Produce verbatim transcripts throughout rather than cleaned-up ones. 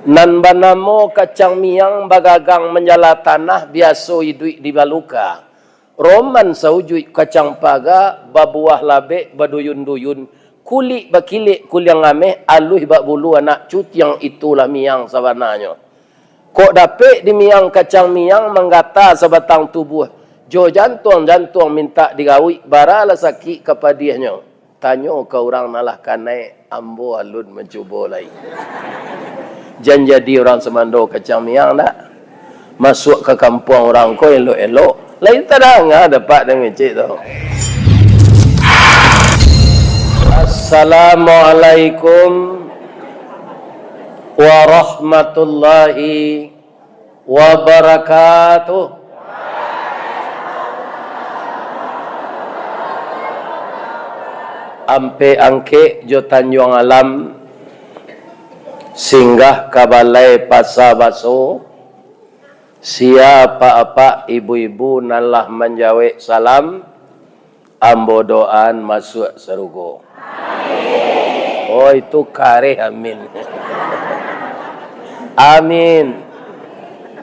Nan banamo kacang miang bagagang manjala tanah, biaso iduik di baluka. Roman saujuik kacang paga, babuah labek baduyun-duyun, kulik bakilek kuliang ameh, aluih bak bulu anak cutiang, itulah miang sabananyo. Kok dapek di miang kacang miang, manggata sabatang tubuah, jo jantuang-jantuang mintak digawik, baralah sakik ka padiahnyo. Tanyo ka urang nan lah kanai, ambo alun mancubo lai. Jan jadi urang sumando kacang miang ndak? Masuak ka kampuang urang ko elok-elok. Lai tadanga dapek dek ngecek tu. Assalamualaikum warahmatullahi wabarakatuh. Ampek Angkek jo Tanjuang Alam, singgah ka balai Pasa Baso, sia apak-apak ibu-ibu nan lah manjawek salam, ambo doaan masuak sarugo. Oh, itu kareh amin. Amin.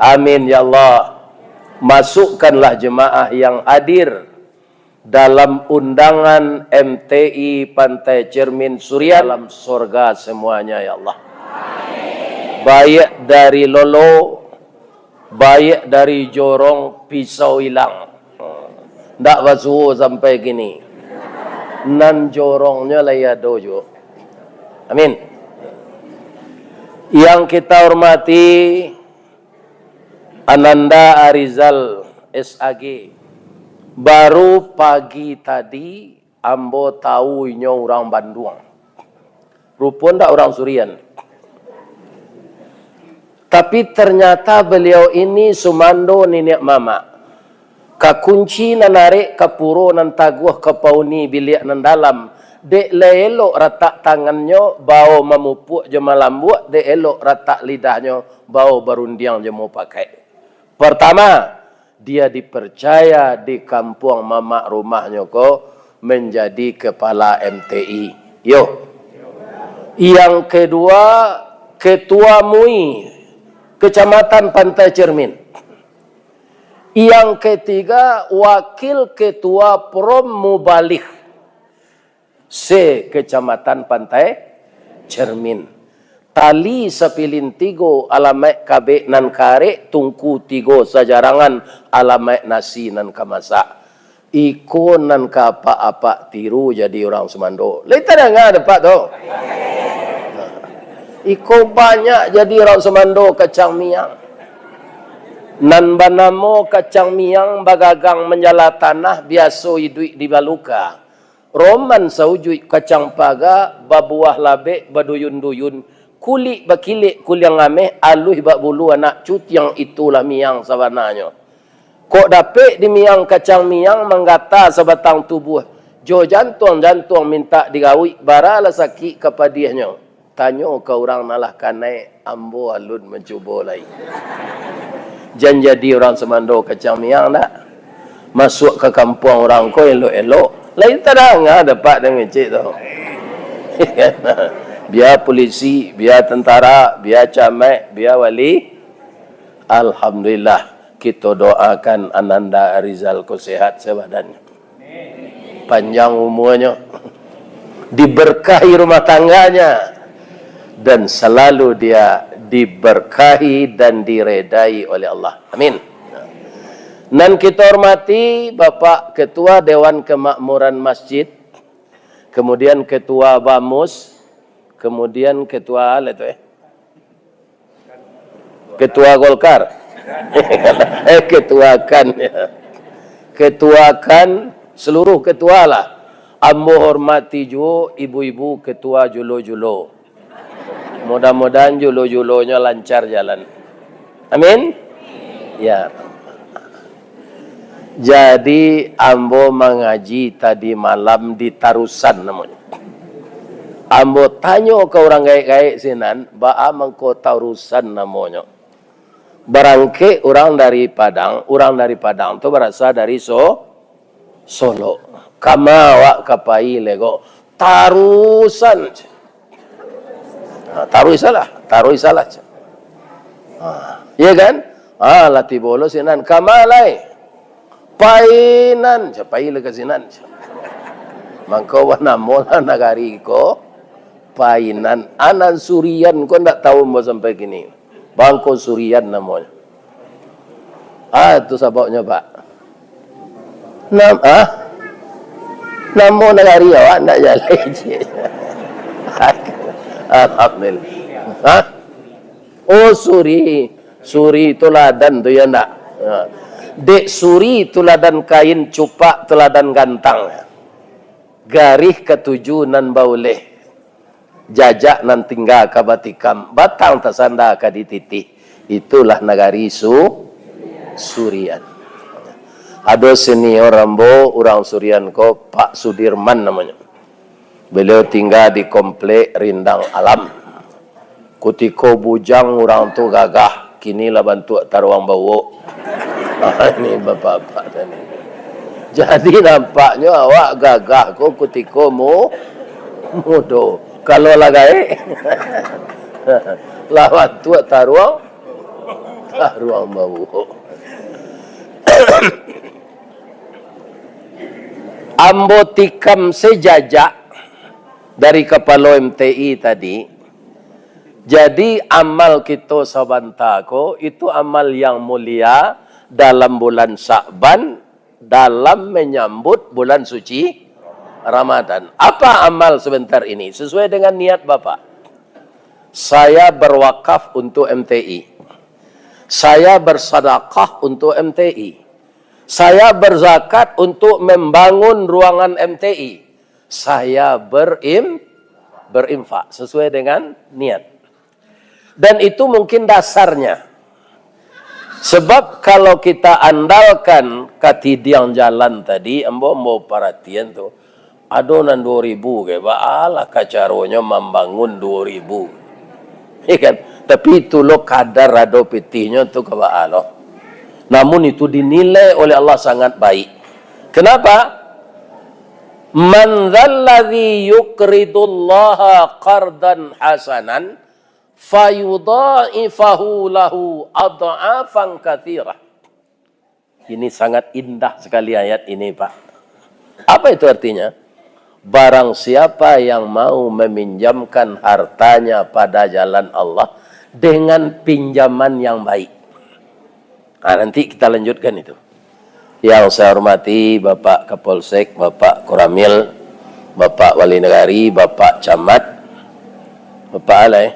Amin, ya Allah. Masukkanlah jemaah yang hadir dalam undangan M T I Pantai Cermin Surian dalam sorga semuanya, ya Allah. Baiak dari Lolo, baiak dari jorong pisau ilang. Ndak basuo sampai kini. Nan jorongnyo lai ado juo. Amin. Yang kita hormati Ananda Arizal, S A G. Baru pagi tadi, ambo tahu inyo urang Banduang. Rupo ndak urang Surian. Tapi ternyata beliau ini sumando niniak mamak. Kakunci nan arek, kapuro nan taguah, kapauni biliak nan dalam. Dek lai elok ratak tangannyo, bao mamupuak jo malambuak, dek elok ratak lidahnyo, bao barundiang jo mupakaik. Pertama, dia dipercaya di kampuang mamak rumahnyo ko menjadi kepala M T I. Yo. Yang kedua, ketua MUI Kecamatan Pantai Cermin. Yang ketiga, wakil ketua Prom Mubalih se-Kecamatan Pantai Cermin. Tali sapilin tigo, alamaik kabek nan karek, tungku tigo sajarangan, alamaik nasi nan ka masak. Iko nan ka apak-apak tiru jadi urang sumando. Lai tadanga dapek tu? Iko banyak jadi urang sumando kacang miang. Nan banamo kacang miang bagagang manjala tanah, biaso iduik di baluka. Roman saujuik kacang paga, babuah labek baduyun-duyun, kulik bakilek kuliang ameh, aluih bak bulu anak cutiang, itulah miang sabananyo. Kok dapek di miang kacang miang, manggata sabatang tubuah, jo jantuang-jantuang mintak digawik, baralah sakik ka padiahnyo. Tanyo ka urang nan lah kanai, ambo alun mancubo lai. Jan jadi urang sumando kacang miang ndak? Masuak ka kampuang urang ko elok-elok. Lai tadanga dapek dek ngecek tu. Bia pulisi, bia tentara, bia camat, bia wali. Alhamdulillah, kito doakan Ananda Arizal ko sehat sabadan. Panjang umuanyo, diberkahi rumah tangganya, dan selalu dia diberkahi dan diredai oleh Allah. Amin. Nan kita hormati Bapak Ketua Dewan Kemakmuran Masjid, kemudian Ketua Bamus, kemudian Ketua, apa tu, eh? Ketua Golkar. Eh, Ketua KAN. Ketua KAN, seluruh ketua lah. Ambo hormati juo ibu-ibu ketua julo-julo. Mudah-mudahan julo-julonyo lancar jalan. Amin. Ya. Jadi, ambo mangaji tadi malam di Tarusan namonyo. Ambo tanyo ka urang gaek-gaek sinan, baa mangko Tarusan namonyo. Barangkek urang dari Padang, urang dari Padang tu barasa dari So-, Solok. Kama awak ka pai lego? Tarusan. Ha, taruih salah, taruih salah. Ha, iya kan? Ha, lah tibo lo sinan. Ka ma lai? Painan. Sia pai lah ka sinan. Mangko banamo lah nagari ko Painan. Anan Surian ko ndak tahu ambo sampai kini. Bangko Surian namonyo. Ah, tu sababnyo, Pak. Nam-, ah? Namo nagari awak ndak jaleh, cik. Alhamdulillah. Hah? Oh, suri. Suri tuladan tu, ya ndak? Ha. Dek suri tuladan kain, cupak tuladan gantang. Garih katuju nan bauleh. Jajak nan tingga ka batikam, batang tasanda ka dititih. Itulah nagari Su-, Surian. Ado senior ambo, urang Surian ko, Pak Sudirman namonyo. Beliau tingga di Komplek Rindang Alam. Kutiko bujang urang tu gagah, kini lah bantuak taruang bauak. Ah, ini bapak-bapak tadi. Jadi, nampaknyo awak gagah ko kutiko mu-, mudo. Kalau lah gaek, lah bantuak taruang, taruang bauak. Ambo tikam se jajak dari kapalo M T I tadi. Jadi, amal kito sabanta ko, itu amal yang mulia dalam bulan Sya'ban, dalam menyambut bulan suci Ramadan. Apa amal sebentar ini? Sesuai dengan niat Bapak. Saya berwakaf untuk M T I. Saya bersadakah untuk M T I. Saya berzakat untuk membangun ruangan M T I. Saya berim-, berinfak sesuai dengan niat. Dan itu mungkin dasarnya. Sebab kalau kita andalkan katidiang jalan tadi, ambo, ambo paratian tu, ado nan duo ribu ke, baalah ka caronyo mambangun duo ribu. Ya kan? Tapi itu lo kadar ado pitihnyo tu ka baa lo. Namun itu dinilai oleh Allah sangat baik. Kenapa? "Man dzalladzi yuqridullaha qardan hasanan fayudha'ifahu lahu adh'afan katsirah." Ini sangat indah sekali ayat ini, Pak. Apa itu artinya? Barang siapa yang mau meminjamkan hartanya pada jalan Allah dengan pinjaman yang baik. Nah, nanti kita lanjutkan itu. Yang saya hormati Bapak Kapolsek, Bapak Koramil, Bapak Wali Nagari, Bapak Camat, Bapak Alai,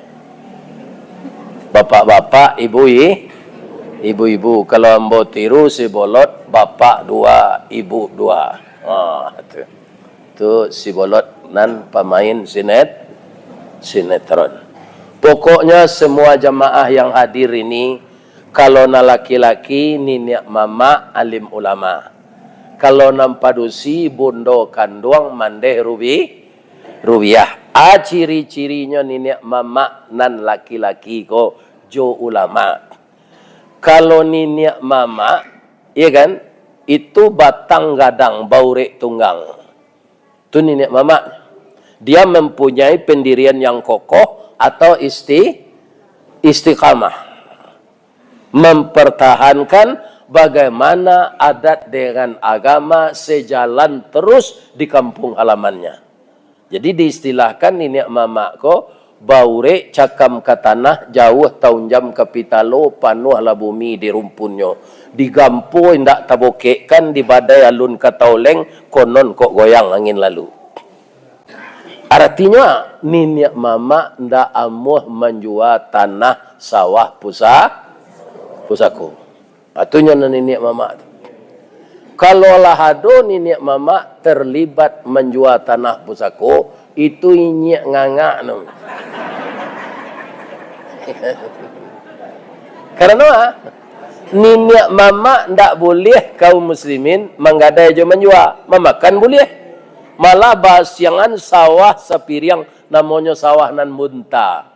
Bapak-bapak, Ibu i-, Ibu-ibu. Kalau ambo tiru si Bolot, bapak dua, ibu dua. Ha, tu. Tu si Bolot nan pamain sinet-, sinetron. Pokoknya semua jamaah yang hadir ini, kalau nan laki-laki, niniak mamak, alim ulama. Kalau nan padusi, bundo kanduang, mandeh rubi-, rubiah. A ciri-cirinyo niniak mamak nan laki-laki ko jo ulama. Kalau niniak mamak, iya kan, itu batang gadang, baurek tunggang. Tu niniak mamak. Dia mempunyai pendirian yang kokoh atau isti-, istiqamah. Mempertahankan bagaimana adat dengan agama sejalan terus di kampung halamannya. Jadi diistilahkan niniak mamak ko, baurek cakam ka tanah, jauah taunjam ka pitalo, panuahlah bumi di rumpunnyo. Digampo indak tabokekkan, dibadai alun ka taoleng, konon kok goyang angin lalu. Aratinyo, niniak mamak ndak amuah manjua tanah sawah pusa-, pusako. Atunyo nan niniak mamak tu. Kalau lah ado niniak mamak terlibat manjua tanah pusako, itu inyiak ngangak no. Karano, ah, niniak mamak ndak buliah kaum muslimin manggadai jo manjua, mamakan buliah. Malah basiangan sawah sapiriang, namonyo sawah nan munta.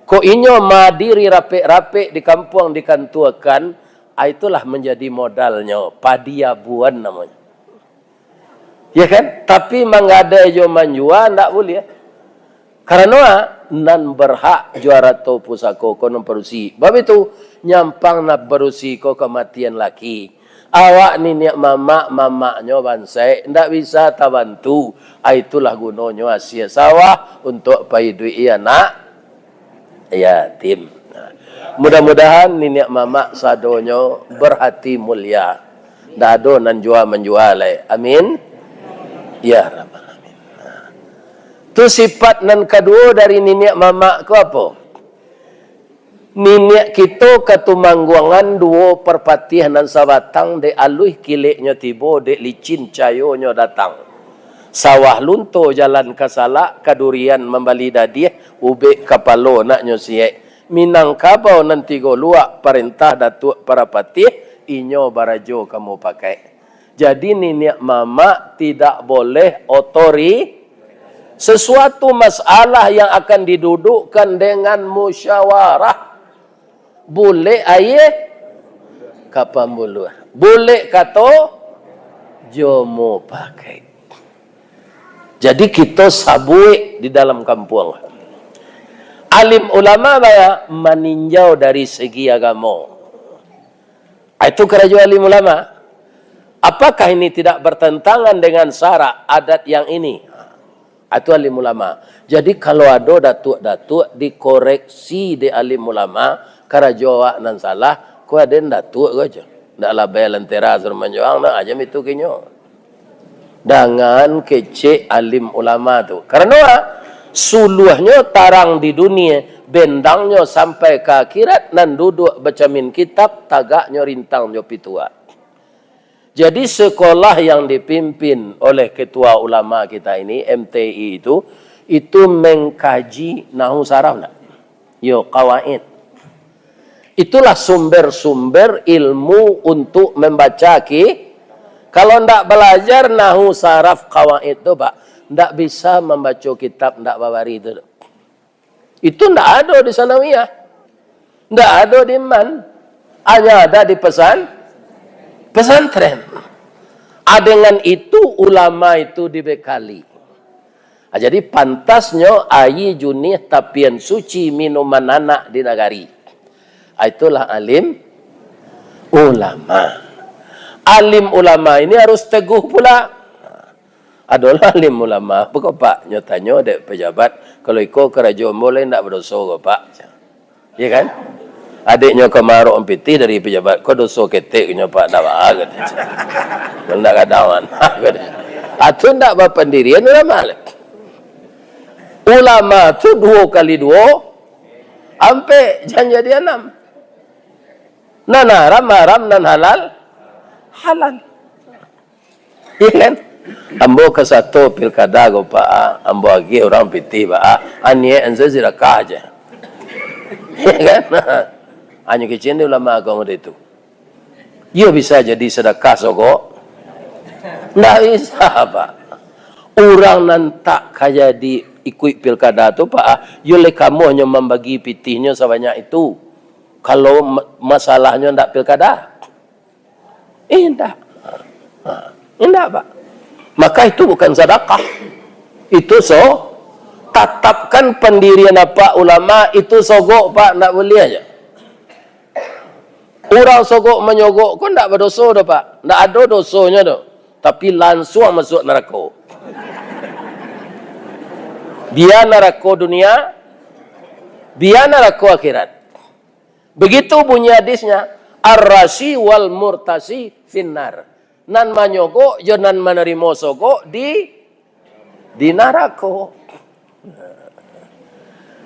Kok inyo madiri rapek-rapek di kampuang dikantuakan, ah, itulah manjadi modalnyo, padi abuan namonyo. Ya kan? Tapi manggadai jo manjua ndak buliah. Karano a, nan berhak jo arato pusako ko nan padusi. Bab itu, nyampang nan padusi ko kamatian laki. Awak niniak mamak, mamaknyo bansaik, ndak bisa tabantu. A, itulah gunonyo asia sawah untuak paiduik-i anak yatim. Nah, mudah-mudahan niniak mamak sadonyo berhati mulia. Ndak ado nan jua manjua lai. Amin. Ya Rabbal Alamin. Nah. Tu sifat nan kaduo dari niniak mamak ko apo? Niniak kito Katumangguangan duo Parpatiah nan sabatang, dek aluih kileknyo tibo, dek licin cayonyo datang. Sawah lunto jalan ka salak, ka durian mambali dadiah, ubek kapalo naknyo siek. Minangkabau nan tigo luak, parentah Datuak Parapatiah, inyo barajo ka mupakaik. Jadi, niniak mamak tidak boleh otori-, sesuatu masalah yang akan didudukkan dengan musyawarah, bulek aia ka pambuluah, bulek kato jo mupakaik. Jadi, kito sabuik di dalam kampuang. Alim ulama baya maninjau dari segi agamo. Itu karajo alim ulama. Apakah ini tidak bertentangan dengan syarak adat yang ini? Itu alim ulama. Jadi, kalau ado datuak-datuak dikoreksi dek alim ulama, karajo awak nan salah, ko aden datuak ko aja. Ndak labai lentera suruh manjuang, nah, aja itu kinyo. Dangan kecek alim ulama tu. Karano a, suluahnyo tarang di dunia, bendangnyo sampai ka akhirat, nan duduak bacamin kitab, tagaknyo rintang jo pituah. Jadi, sekolah yang dipimpin oleh ketua ulama kita ini, M T I itu, itu mengkaji nahu saraf ndak? Yo, kawaid. Itulah sumber-sumber ilmu untuk membaca ki-, kalau ndak balajar nahu saraf kawaid tu, Pak, ndak bisa mambaco kitab ndak babari tu. Itu ndak ado di sanawiyah. Ndak ado di man. Hanya ada di pesan-, pesantren. Ah, dengan itu ulama itu dibekali. Ah, jadi pantasnyo aia junih tapian suci minuman anak di nagari. Ah, itulah alim ulama. Alim ulama ini harus teguh pula. Adolah alim ulama, apo ko, Pak? Nyo tanyo dek pejabat, "Kalau iko karajo ambo lai ndak badoso ko, Pak?" Ya kan? Adiknyo ka marok pitih dari pejabat, "Ko doso ketek," nyo, "Pak, ndak baa," kato. "Kalau ndak gadang anak," kato. Atu ndak bapandirian ulama lai. Ulama tu duo kali duo, ampek, jan jadi anam. Nan haram, haram, nan halal, halal. Iya kan? Ambo ka sato pilkada ko, Pak, ah, ambo agiah urang pitih, Pak, ah, aniaik ansa sidakah aja. Iya kan? Hanyo kecen di ulama ko model itu. Iyo bisa jadi sadakah sogok? Ndak bisa, Pak. Urang nan tak ka jadi ikuik pilkada tu, Pak, ah, iyo lai kamuahnyo mambagi pitihnyo sabanyak itu. Kalau ma-, masalahnyo ndak pilkada. Indak. Ha, indak, Pak. Maka itu bukan sadakah. Itu so-, tatapkan pandirian apak ulama, itu sogok, Pak, ndak buliah aja. Urang sogok manyogok ko ndak badoso doh, Pak. Ndak ado dosonyo doh. Tapi lansuang masuak narako. Bia narako dunia, bia narako akhirat. Begitu bunyi hadisnya, "Ar-rashi wal murtashi finnar." Nan manyogok jo nan manarimo sogok di, di narako.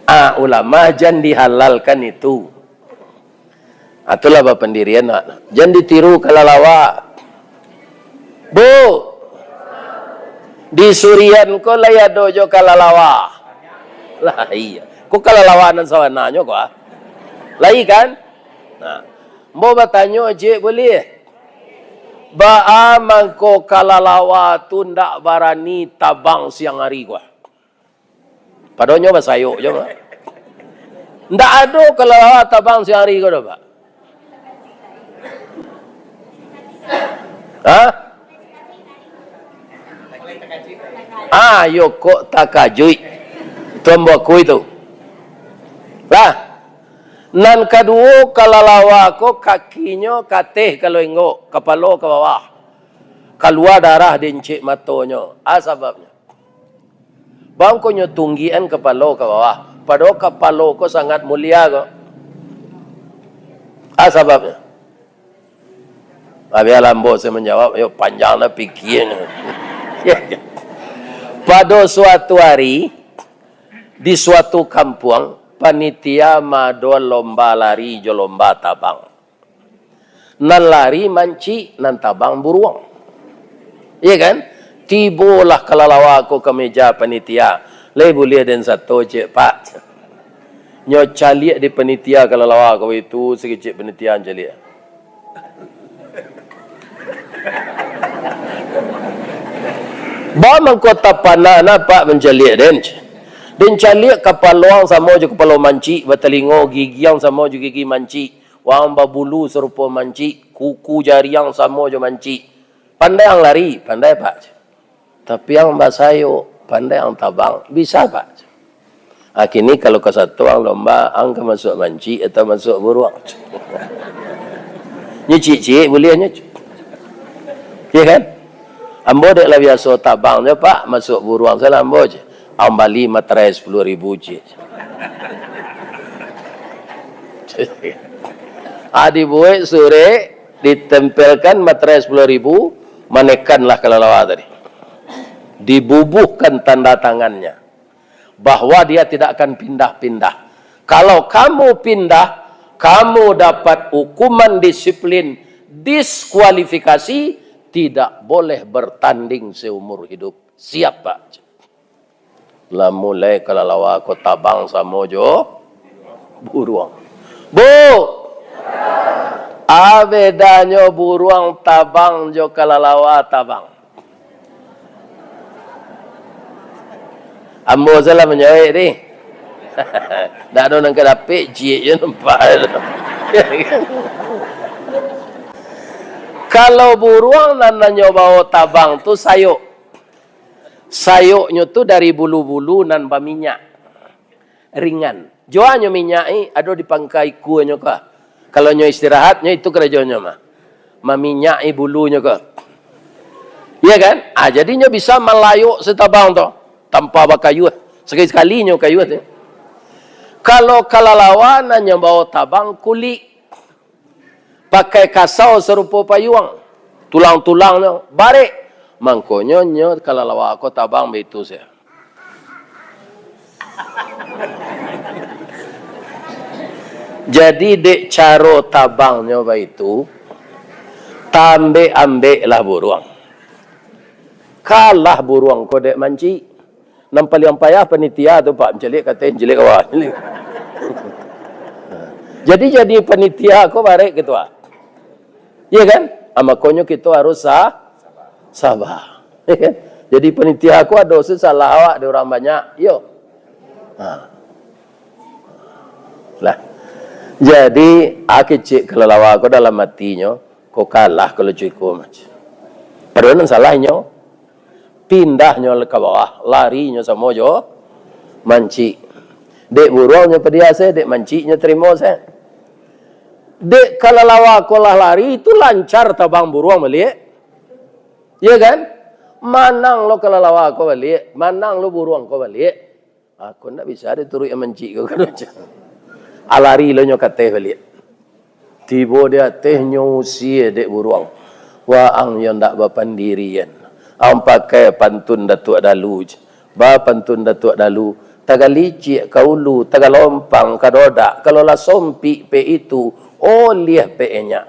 Ah, ulama jan dihalalkan itu. Ah, itulah bapandirian, nak. Jan ditiru kalalawa. Bu, di Surian ko lai ado jo kalalawa? Lah, iya. Ko kalalawa nan sabananyo ko, ah? Lai, kan? Nah, ambo batanyo ciek buliah. Baa mangko kalalawa tu ndak barani tabang siang ari ko, ah? Padonyo basayok jo, Pak. Ndak ado kalalawa tabang siang ari ko doh, Pak. Hah? Ah, yo kok takajuik. Tuan baku itu. Lah, nan kaduo, kalalawa ko kakinyo ka ateh kalau inggok, kapalo ka bawah. Kalua darah di incik matonyo. A sababnyo? Bangkonyo tunggian kapalo ka bawah. Padahal kapalo ko sangat mulia ko. A sababnyo? Bialah ambo sajo manjawab, yo panjang lah pikianyo. Pado suatu ari, di suatu kampuang, panitia maadoan lomba lari jo lomba tabang. Nan lari mancik, nan tabang buruang. Iya kan? Tibolah kalalawa ko ka meja panitia. Lai buliah den sato ciek, Pak? Nyo caliak di panitia kalalawa ko itu, sakecek panitia caliak. Ba mangko tapanah nah, Pak, mancaliak den. Den caliak kapalo ang samo jo kapalo mancik, batalingo, gigi ang samo jo gigi mancik, waang babulu sarupo mancik, kuku jari ang samo jo mancik. Pandai ang lari, pandai, Pak. Tapi ang basayok, pandai ang tabang, bisa, Pak. Ah, kini kalau ka sato ang lomba, ang ka masuak mancik atau masuak buruang? Nyo ciek-ciek buliahnyo. Iya kan? Ambo dek lah biaso tabang jo, Pak, masuak buruang salah ambo je. Ang bali materai sapuluah ribu ciek. Ah, dibuek surek, ditempelkan materai sapuluah ribu, manekanlah kalalawa tadi. Dibubuhkan tanda tangannya bahwa dia tidak akan pindah-pindah. Kalau kamu pindah, kamu dapat hukuman disiplin, diskualifikasi, tidak boleh bertanding seumur hidup. Siap, Pak? Lah mulai kalalawa ko tabang samo jo buruang. Bu! A bedanyo buruang tabang jo kalalawa tabang? Ambo salah manjawek ni. Ndak ado nan ka dapek, ciek je nampak. Kalau buruang nan, nan nyo bao tabang tu sayok. Sayoknyo tu dari bulu-bulu nan baminyak, ringan. Juanyo minyak i ado di pangka ikuanyo ko. Kalau nyo istirahat, nyo itu karajonyo mah. Maminyak i bulunyo ko. Iya kan? Ah, jadi nyo bisa malayok si tabang tu tanpa bakayuah. Sakali-sakali nyo kayuah tu. Kalau kalalawa nan nyo bao tabang kulik, pakai kasau sarupo payuang, tulang-tulangnyo barek. Mangkonyo nyo kalalawa ko tabang baitu sajo. Jadi, dek caro tabangnyo baitu, taambek-ambeklah buruang. Kalah buruang ko dek mancik. Nan paliang payah panitia tu, Pak, mancaliak ka ateh, mancaliak ka bawah. Jadi, jadi panitia ko barek ketua. Iya kan? Ah, makonyo kito harus sa-, saba. Iya kan? Jadi panitia ko ado se salah awak dek urang banyak. Iyo. Ha. Lah. Jadi, ah, kecek kalalawa ko dalam atinyo, ko kalah kalau cuko mac. Padahal nan salah inyo. Pindahnyo ka bawah, larinyo samo jo mancik. Dek buruangnyo padiah se, dek manciknyo tarimo se. Dek kalalawa ko lah lari, itu lancar tabang buruang baliak. Iya kan? Manang lo kalalawa ko baliak, manang lo buruang ko baliak. Aku ndak bisa dituruik mancik ko, kan. Alari lo nyo ka ateh baliak. Tibo di ateh nyo usie dek buruang. Waang yo ndak bapandirian. Ang pakai pantun Datuak Dalu je. Ba pantun Datuak Dalu, tagalicik ka ulu, tagalompang ka dodak, kalau lah sompik pek itu, oliah pek enyak.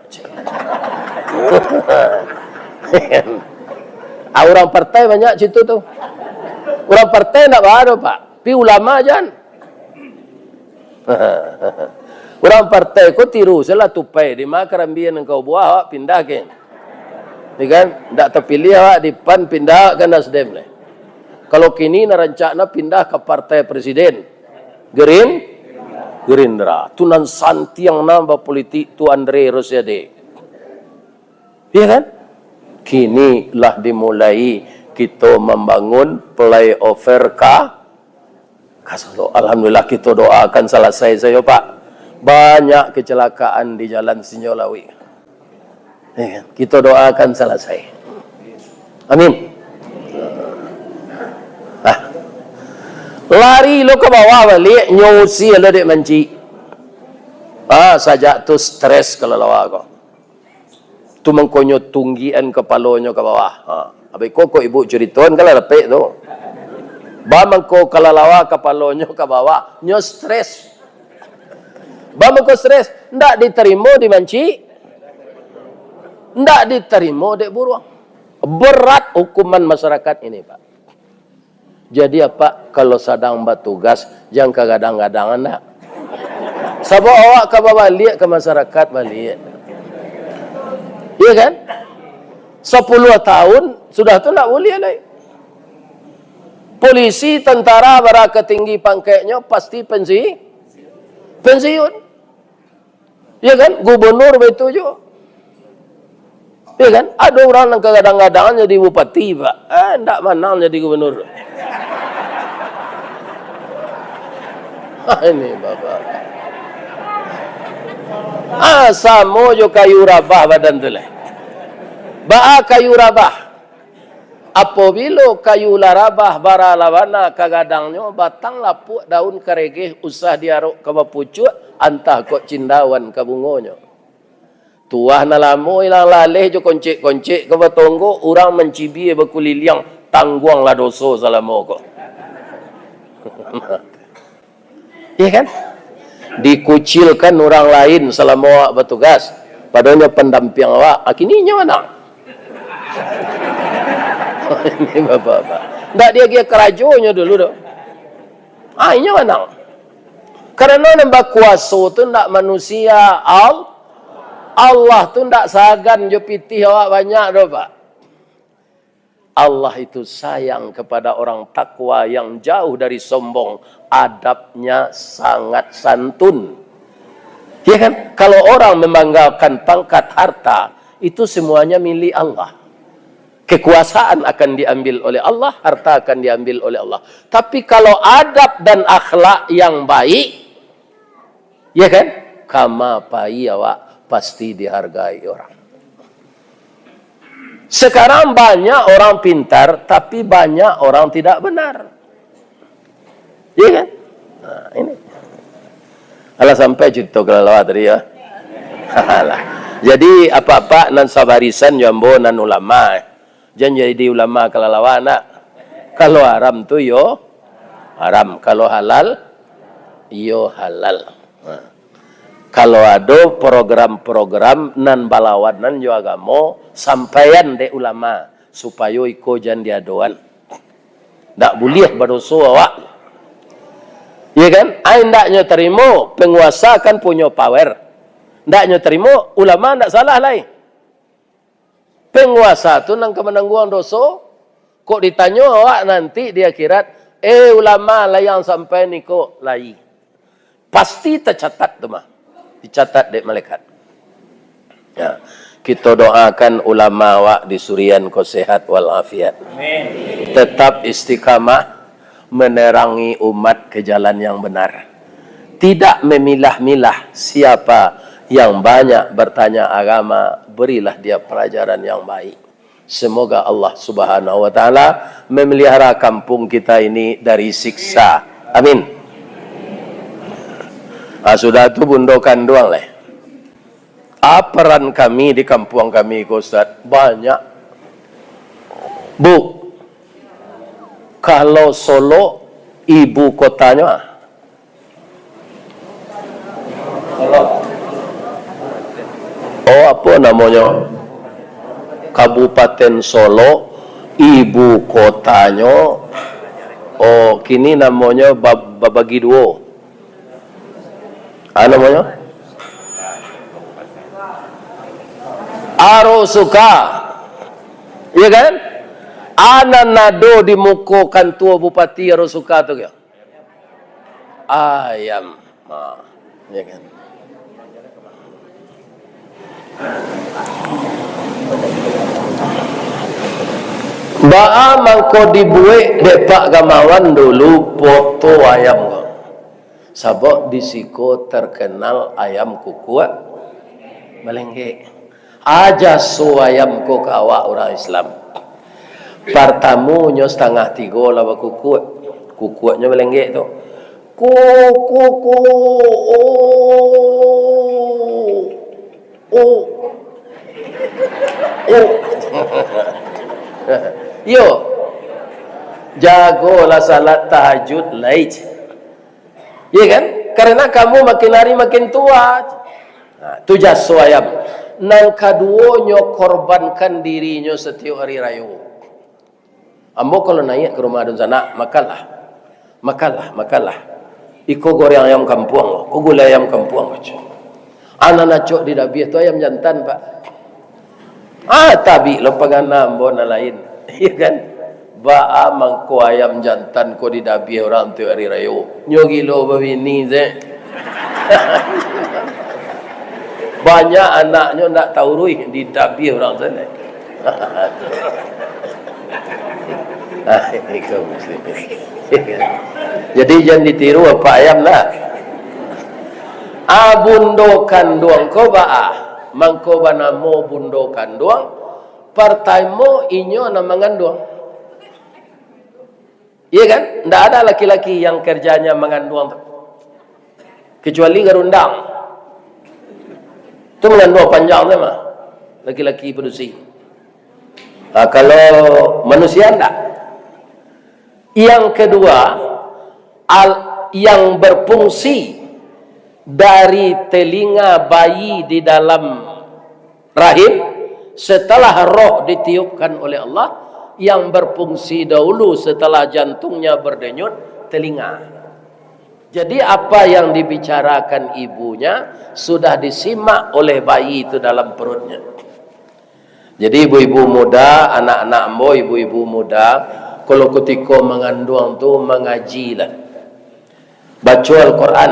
Ah, urang partai banyak situ tu. Urang partai ndak baa doh, Pak. Pi ulama jan. Urang partai ko tiru salah tupai, di ma karambia nan ka ubuah, awak pindah ken. Ya kan? Ndak tapiliah awak di PAN, pindah ka Nasdem leh. Kalau kini nan rancak nah pindah ka partai presiden. Gerin-, Gerindra. Tu nan santiang nah bapolitik tu Andre Rosiade. Iya kan? Kini lah dimulai kito mambangun flyover ka Ka Solok. Alhamdulillah, kito doakan salasai sajo, Pak. Banyak kecelakaan di jalan Sinjau Lauik. Ya kan? Kito doakan salasai. Amin. Ah. Lari lo ka bawah baliak, nyo usia lo dek mancik. Ah, sajak tu stres kalalawa ko. Tu mangkonyo tunggian kapalonyo ka bawah. Ha. Abih ko, ko ibu curitoan, kan lah dapek tu. Ba mangko kalalawa kapalonyo ka bawah, nyo stres. Ba mangko stres, ndak ditarimo di mancik, ndak ditarimo dek buruang. Berat hukuman masyarakat ini, Pak. Jadi, Apak, kalau sadang batugas, jan kagadang-gadang, ndak. Sabab awak ka babaliak ka masyarakat baliak. Iya kan? Sapuluah tahun, sudah tu ndak buliah lai. Polisi, tantara, bara ka tinggi pangkeknyo, pasti pensi-, pensiun. Ya kan? Gubernur baitu juo. Ya kan? Ado urang nan kagadang-gadang jadi bupati, Pak. Eh, ndak manang jadi gubernur. Ah, ini Bapak. Ah, samo jo kayu rabah badan tu lah. Baa kayu rabah? Apobilo kayu lah rabah, bara lah bana ka gadangnyo, batang lapuak, daun karegeh, usah diarok ka bapucuak, antah kok cindauan ka bungonyo. Tuah nan lamo ilang laleh jo koncek-koncek ka batonggo, urang mancibia bakuliliang, tangguanglah doso salamo ko. Iya kan? Dikucilkan urang lain salamo awak batugas, padahal nyo pandampiang awak, kini inyo manang. Ini bapak-bapak. Ndak diagiah karajonyo dulu doh. Ah, inyo manang. Karano nan bakuaso tu ndak manusia, Al-, Allah tu ndak sagan jo pitih awak banyak doh, Pak. Allah itu sayang kepada orang takwa yang jauh dari sombong, adabnya sangat santun. Ya kan? Kalau orang membanggakan pangkat, harta, itu semuanya milik Allah. Kekuasaan akan diambil oleh Allah, harta akan diambil oleh Allah. Tapi kalau adab dan akhlak yang baik, ya kan? Kama pai awak pasti dihargai orang. Sekarang banyak orang pintar, tapi banyak orang tidak benar. Ya kan? Nah, ini. Alah sampai carito kalalawa tadi ya. Alah. Jadi, apak-apak nan sabarisan jo ambo nan ulama, eh. Jan jadi ulama kalalawa nak. Kalau haram tu yo haram, kalau halal yo halal. Nah. Kalau ado program-program nan balawanan jo agamo, sampaian dek ulama, supayo iko jan diadoan. Ndak buliah badoso awak. Iya kan? Ai ndak nyo tarimo, penguasa kan punyo power. Ndak nyo tarimo, ulama ndak salah lai. Penguasa tu nan ka manangguang doso. Kok ditanyo awak nanti di akhirat, "Eh, ulama, layang sampai niko lai." Pasti tacatat tu mah. Dicatat dek malaikat. Ya. Kito doakan ulama awak di Surian ko sehat walafiat. Amin. Tetap istiqamah menerangi umat ke jalan yang benar. Tidak memilah-milah siapa yang banyak bertanya agama, berilah dia pelajaran yang baik. Semoga Allah Subhanahu wa Ta'ala memelihara kampung kita ini dari siksa. Amin. Ah, sudah tu bundo kanduang leh. Ah, peran kami di kampuang kami ko, Ustaz, banyak. Bu, kalau Solok ibu kotanyo, ah, oh, apo namonyo? Kabupaten Solok, ibu kotanyo, oh, kini namonyo ba-, babagi duo. Ah, namonyo? Arosuka. Iya kan? Ah, nan ado di muko kantua bupati Arosuka tu, kyo? Ayam. Ha, ya kan? Baa mangko dibuek dek Pak Gamawan dulu poto ayam ko? Sabab di siko terkenal ayam kukuak balenggek. Aja so ayam ko ka awak urang Islam. Partamo nyo satangah tigo lah bakukuak. Kukuaknyo balenggek tu. Ku, ku, ku, oh. Oh. Oh. Yo. Jagolah salat tahajud lai. Iya kan? Karena kamu makin hari makin tua. Nah, tu jaso ayam. Nan kaduonyo, korbankan dirinyo setiap hari rayo. Ambo kalau naiak ka rumah dunsanak, makanlah. Makanlah, makanlah. Iko goreng ayam kampuang, ko gulai ayam kampuang, baco. Anan acok di dabiah tu ayam jantan, Pak. Ah, tabik lo pangana ambo nan lain. Iya kan? Baa mangko ayam jantan ko di dabiah urang tu hari rayo. Nyo gilo babini, se. Banyak anaknyo ndak tauruih di dabiah urang sana. Ah, ini kaum muslimin. Jadi, jan ditiru apak ayam lah. Ah, bundo kanduang ko baa? Mangko banamo bundo kanduang, partamo inyo nan manganduang. Iya kan? Ndak ada laki-laki yang kerjanya manganduang tu. Kecuali garundang. Tu manganduang panjang tu mah. Laki-laki padusi. Ah, kalau manusia ndak. Yang kedua, al-, yang berfungsi dari telinga bayi di dalam rahim, setelah roh ditiupkan oleh Allah, yang berfungsi dahulu setelah jantungnya berdenyut, telinga. Jadi, apa yang dibicarakan ibunya sudah disimak oleh bayi itu dalam perutnya. Jadi, ibu-ibu muda, anak-anak ambo, ibu-ibu muda, kalau kutiko manganduang tu, mangajilah. Baco Al-Quran.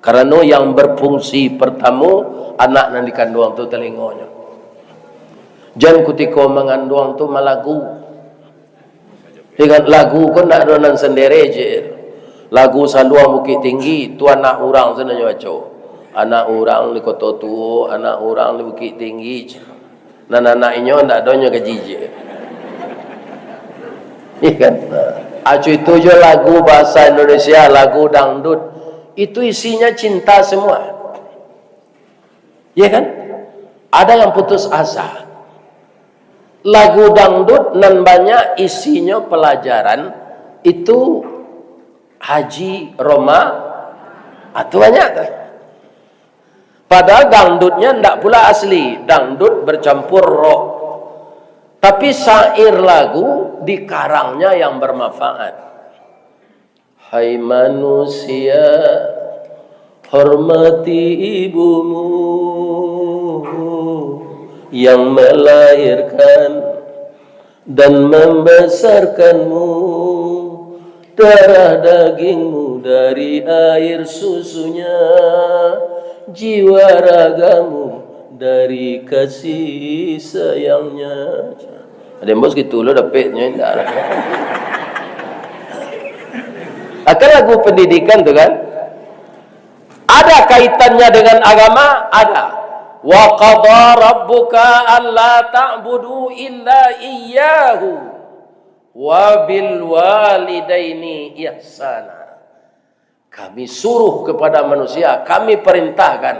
Karano yang berfungsi pertamo anak nan dikanduang tu talingonyo. Jan kutiko manganduang tu malagu. Ingat lagu ko ndak ado nan sendiri je. Lagu Saluang Bukik Tinggi, tu anak urang sajo nyo baco. Anak urang di Koto Tuo, anak urang di Bukik Tinggi. Nan anak inyo ndak ado nyo gaji je. Iya kan? Nah. Acu itu jo lagu bahasa Indonesia, lagu dangdut. Itu isinya cinta semua. Iya kan? Ada yang putus asa. Lagu dangdut nan banyak isinyo pelajaran itu Haji Roma, ah, tu banyak tu. Padahal dangdutnya ndak pula asli, dangdut bercampur rock. Tapi syair lagu dikarangnya yang bermanfaat. Hai manusia, hormati ibumu yang melahirkan dan membesarkanmu, darah dagingmu dari air susunya, jiwa ragamu dari kasih sayangnya. Ado bos gitu lo dapeknyo indak. Akan lagu pendidikan tu kan, ada kaitannya dengan agama, ada. Wa qada rabbuka alla ta'budu illa iyyahu wa bil walidaini ihsana. Kami suruh kepada manusia, Kami perintahkan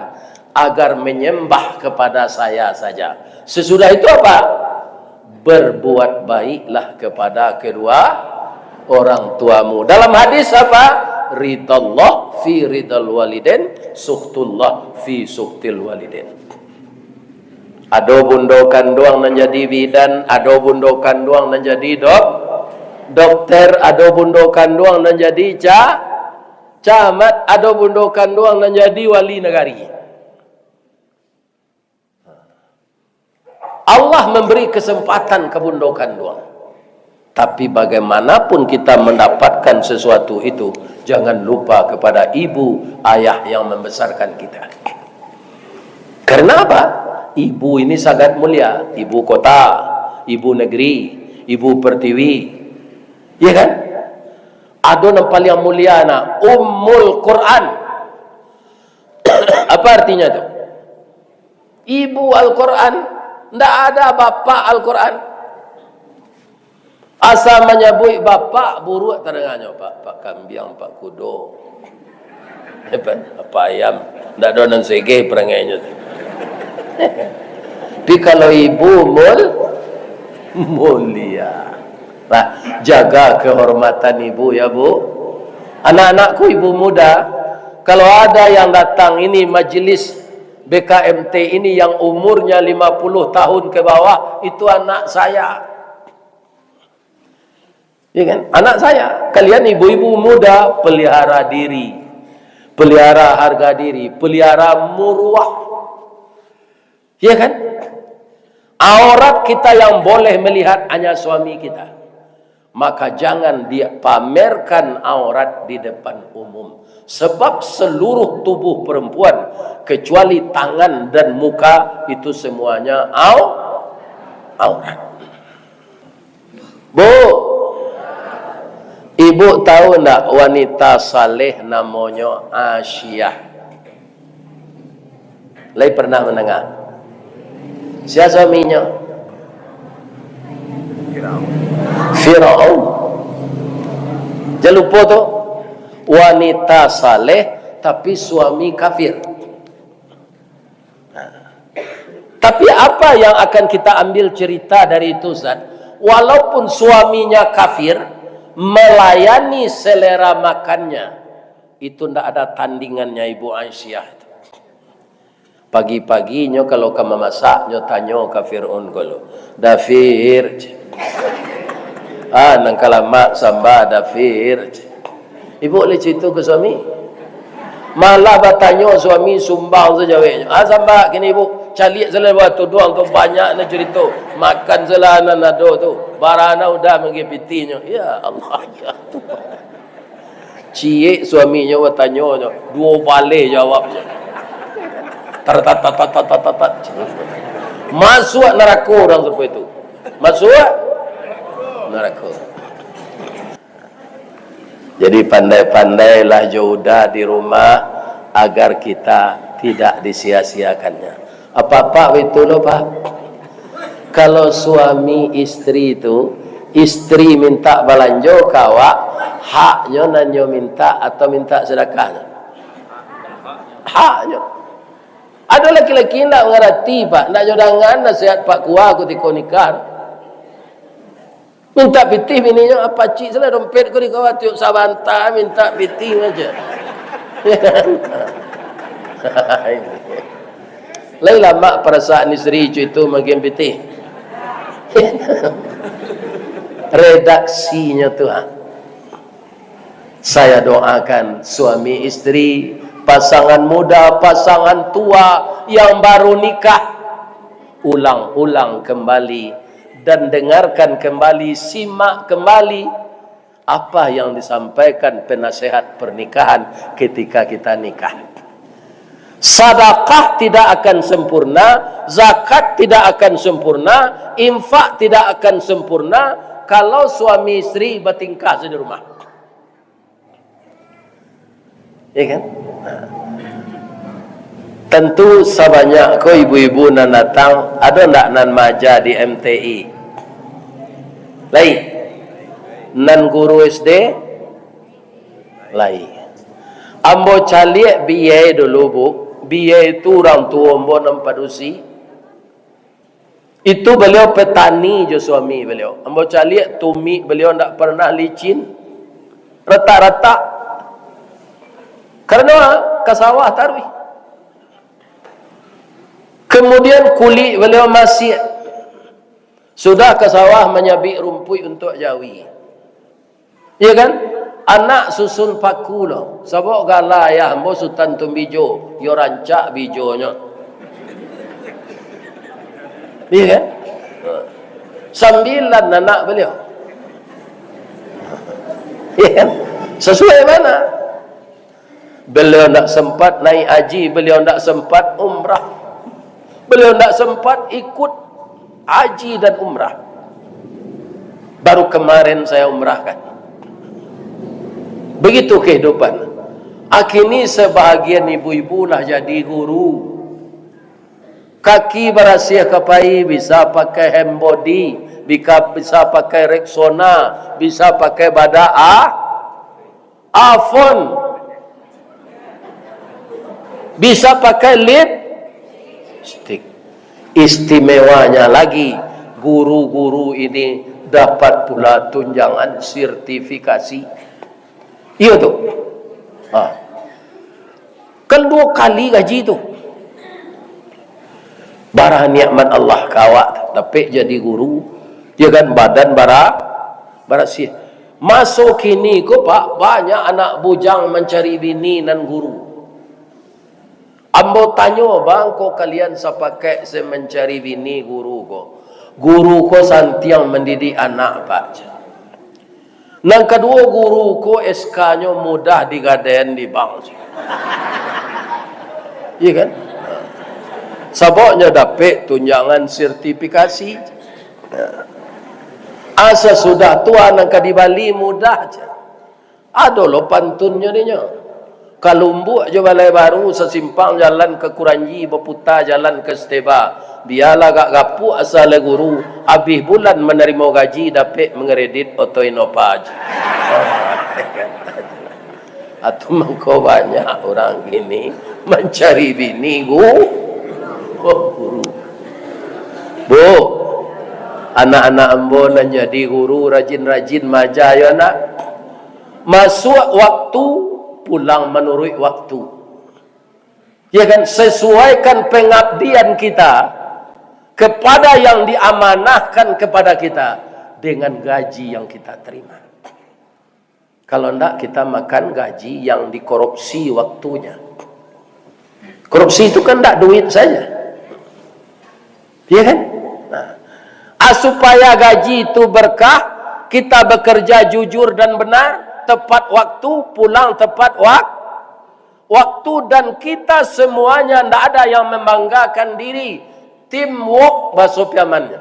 agar menyembah kepada Saya saja. Sesudah itu apa? Berbuat baiklah kepada kedua orang tuamu. Dalam hadis apa? Ridallah fi ridal waliden, sukhtullah fi sukhtil waliden. Ado bundo kanduang nan jadi bidan, ado bundo kanduang nan jadi dok-, dokter, ado bundo kanduang nan jadi ca-, camat, ado bundo kanduang nan jadi wali nagari. Allah memberi kesempatan ka bundo kanduang. Tapi bagaimanapun kita mendapatkan sesuatu itu, jangan lupa kepada ibu ayah yang membesarkan kita. Karena apa? Ibu ini sangat mulia. Ibu kota, Ibu negeri, ibu pertiwi. Ya kan? Ado nan paliang mulia, nak, Ummul Quran. Apa artinya tu? Ibu Al-Quran. Ndak ada bapak Al-Quran. Asa manyabuik bapak, buruak tadanganyo, "Pak, pak kambiang, pak kudo, pak, pak ayam." Ndak ado nan segeh parangainyo tu. Tapi kalau ibu mul-, mulia. Nah, jaga kehormatan ibu ya, Bu. Anak-anakku, ibu muda, kalau ada yang datang ini majelis B K M T ini yang umurnya lima puluh tahun ke bawah, itu anak saya. Ya kan? Anak saya. Kalian ibu-ibu muda, pelihara diri. Pelihara harga diri, pelihara muruah. Ya kan? Aurat kita yang boleh melihat hanya suami kita. Maka jangan dipamerkan aurat di depan umum. Sebab seluruh tubuh perempuan, kecuali tangan dan muka, itu semuanya au-, aurat. Bu, ibu tahu ndak wanita saleh namonyo Asiah? Lai pernah mandanga? Sia suaminyo? Firaun. Jan lupo tu, wanita saleh tapi suami kafir. Tapi apa yang akan kita ambil cerita dari itu, Ustaz? Walaupun suaminya kafir, melayani selera makannya, itu ndak ada tandingannya Ibu Aisyah itu. Pagi-paginyo kalau ka mamasak, nyo tanyo ka Fir'aun ko lo, "Da Fir, ah, nan ka lamak samba, Da Fir." Ibu lai carito ka suami. Malah batanyo suami, sumbang sajo jaweknyo. "Ah, samba kini, Ibu. Caliak salah buah tuduang tu, banyak nan carito. Makan salah nan ado tu. Barana udah manggi pitinyo." Ya Allah, ya Tuhan. Ciek suaminyo batanyo, duo baleh jawabnyo. Tar, tar, tar, tar, tar, tar, tar, tar. Masuak narako urang sampai tu. Masuak narako. Jadi, pandai-pandailah jo uda di rumah, agar kita tidak disia-siakannya. Apak-apak, baitulah, Pak. Kalau suami istri tu, istri minta balanjo ka awak, haknyo nan nyo minta atau minta sadakahnyo? Haknyo. Ado laki-laki ndak mangarati, Pak, ndak nyo dangan nasihat Pak Kua kutiko nikah. Mintak pitih bininyo, "Ah, pacik salah dompet ko di kawah, tiok sabanta mintak pitih aja." Lai lamak parasaan istri co itu magian pitih. Redaksinyo tu, ha. Saya doakan suami istri, pasangan muda, pasangan tua yang baru nikah, ulang-ulang kembali dan dengarkan kembali, simak kembali apa yang disampaikan penasehat pernikahan ketika kita nikah. Sadakah tidak akan sempurna, zakat tidak akan sempurna, infak tidak akan sempurna kalau suami istri batingkah sajo di rumah. Ya kan? Nah. Tentu sabanyak ko ibu-ibu nan datang, ado ndak nan maaja di M T I? Lai. Nan guru S D? Lai. Ambo caliak biyai dulu, Bu. Biyai tu urang tuo ambo nan padusi. Itu baliau petani jo suami baliau. Ambo caliak tumik baliau ndak pernah licin. Ratak-ratak. Karano ka sawah taruih. Kemudian kulik baliau masiak. Sudah ka sawah manyabik rumpuik untuak jawi. Iya kan? Anak susun paku lo. Sabab gala ayah ambo Sutan Tumbijo, yo rancak bijonyo. Iya kan? Sambilan anak baliau. Iya kan? Sesuai bana. Beliau ndak sempat naik haji, beliau ndak sempat umrah. Beliau ndak sempat ikut haji dan umrah. Baru kemarin saya umrahkan. Begitu kehidupan. Akini sebahagian ibu-ibu lah jadi guru. Kaki barasiah ka pai, bisa pakai hand body, bika-, bisa pakai Rexona, bisa pakai badak a-, Avon, bisa pakai lipstick. Istimewanya lagi, guru-guru ini dapat pula tunjangan sertifikasi. Iyo tu. Ha. Kan duo kali gaji tu. Bara nikmat Allah ka awak tu, dapek jadi guru, ya kan, badan bara-, barasiah. Maso kini ko, Pak, banyak anak bujang mancari bini nan guru. Ambo tanyo, bangko kalian sapakek se mancari bini guru ko. Guru ko santiang mandidik anak, Pak. Nan kaduo, guru ko S K-nyo mudah digadaian di bank. Iya kan? Sababnyo dapek tunjangan sertifikasi. Asa sudah tua nan ka dibali mudah je. Ado lo pantunnyo dinyo. Ka Lumbuk jo Balai Baru, sasimpang jalan ka Kuranji, baputa jalan ka Steba. Bialah agak gapuak asa lai guru, abih bulan manarimo gaji, dapek mangkredit oto Innova. Atu mangko banyak urang kini mancari bini gu-, guru. Bu, anak-anak ambo nan jadi guru, rajin-rajin maaja yo, nak. Masuak waktu, pulang manuruik waktu. Ya kan? Sesuaikan pengabdian kita kepada yang diamanahkan kepada kita dengan gaji yang kita terima. Kalau ndak, kita makan gaji yang dikorupsi waktunya. Korupsi itu kan ndak duit saja. Iya kan? Nah. Ah, supaya gaji itu berkah, kita bekerja jujur dan benar, tepat waktu, pulang tepat wak-, waktu, dan kita semuanya ndak ada yang membanggakan diri. Teamwork, bahaso Piamannya.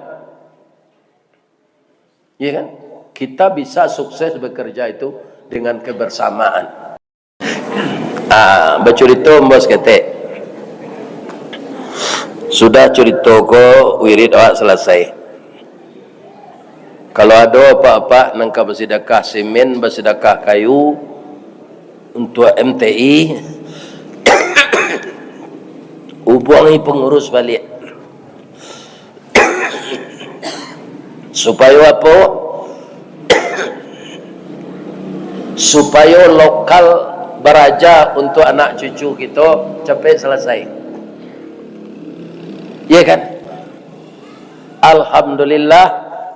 Iya kan? Kita bisa sukses bekerja itu dengan kebersamaan. Ah, bacurito ambo saketek. Sudah curito ko, wirid awak salasai. Kalau ado apak-apak nan ka basidakah simen, basidakah kayu untuak M T I, ubuangi pangurus baliak. Supayo apo? Supayo lokal baraja untuak anak cucu kito capek salasai. Iya kan? Alhamdulillah,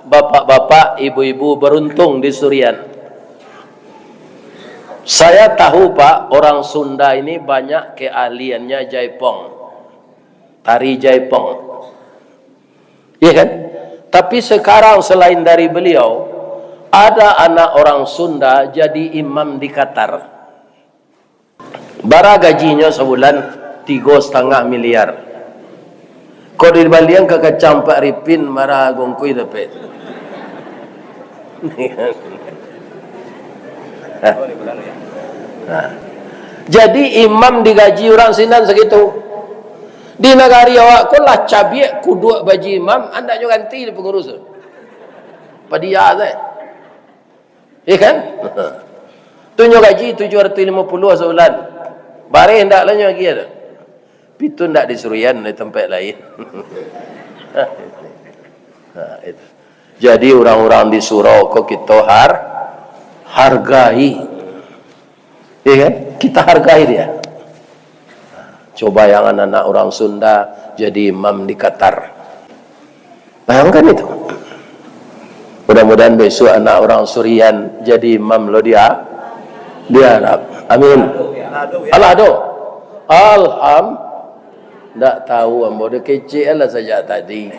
bapak-bapak, ibu-ibu baruntung di Surian. Saya tahu, Pak, orang Sunda ini banyak keahliannya jaipong. Tari jaipong. Iya kan? Tapi sekarang selain dari beliau, ada anak orang Sunda jadi imam di Qatar. Bara gajinyo sabulan? Tigo satangah miliar. Kok dibalian ka kacang Pak Ripin, bara gongkui dapek. Nah. Jadi imam digaji urang sinan sagitu. Di nagari awak ko lah cabiak kuduak baji imam, andaknyo ganti di pangurus tu. Padia sae. Iya kan? Tu nyo gaji tujuh ratus limo puluah sabulan. Bareh ndak lah nyo agiah tu. Pitu ndak di Surian, di tampek lain. Nah, itu. Jadi urang-urang di surau ko kito har-, hargai. Iya kan? Kita hargai dia. Coba yang anak-anak urang Sunda jadi imam di Qatar. Bayangkan itu. Mudah-mudahan besok anak urang Surian jadi imam lo di A-, di Arab. Amin. Alah ado. Alham-, ndak tahu ambo, dah kecek lah sajak tadi.